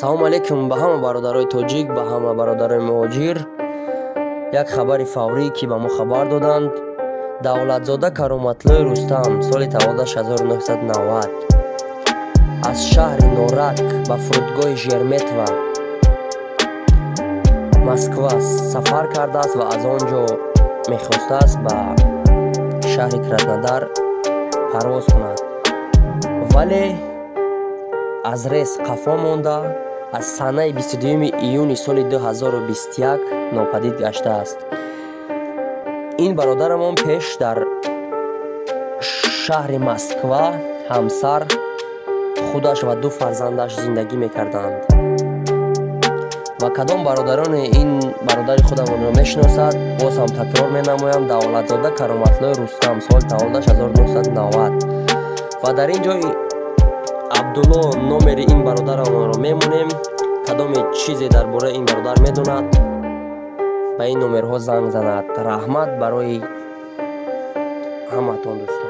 Салому алейкум ба ҳама бародарои тоҷик, ба ҳама бародарои муҳоҷир. Як хабари фаврӣ, ки ба мо хабар доданд: Давлатзода Кароматлои Рустам, соли таваллудаш 1990, аз шаҳри Норак ба фурудгоҳи Шереметьево, Москва сафар кардааст ва аз он ҷо мехостааст ба шаҳри Краснодар парвоз кунад, вале аз рейс қафо монда, аз санаи 22 июни соли 2021 нопадид гаштааст. Ин бародарамон пеш дар шаҳри Москва ҳамсар, худаш ва ду фарзандаш зиндагӣ мекарданд. Ва кадом бародароне ин бародари худамонро мешиносад, боз ҳам такрор менамоям: Давлатзода Кароматлои Рустам, соли таваллудаш 1990. Ва дар ин ҷо Абдулло номери ин бародарамонро мемонем. Кадоме чизе дар бораи ин бародар медонад, ба ин номерҳо занг занад. Раҳмат барои ҳаматон, дӯстон.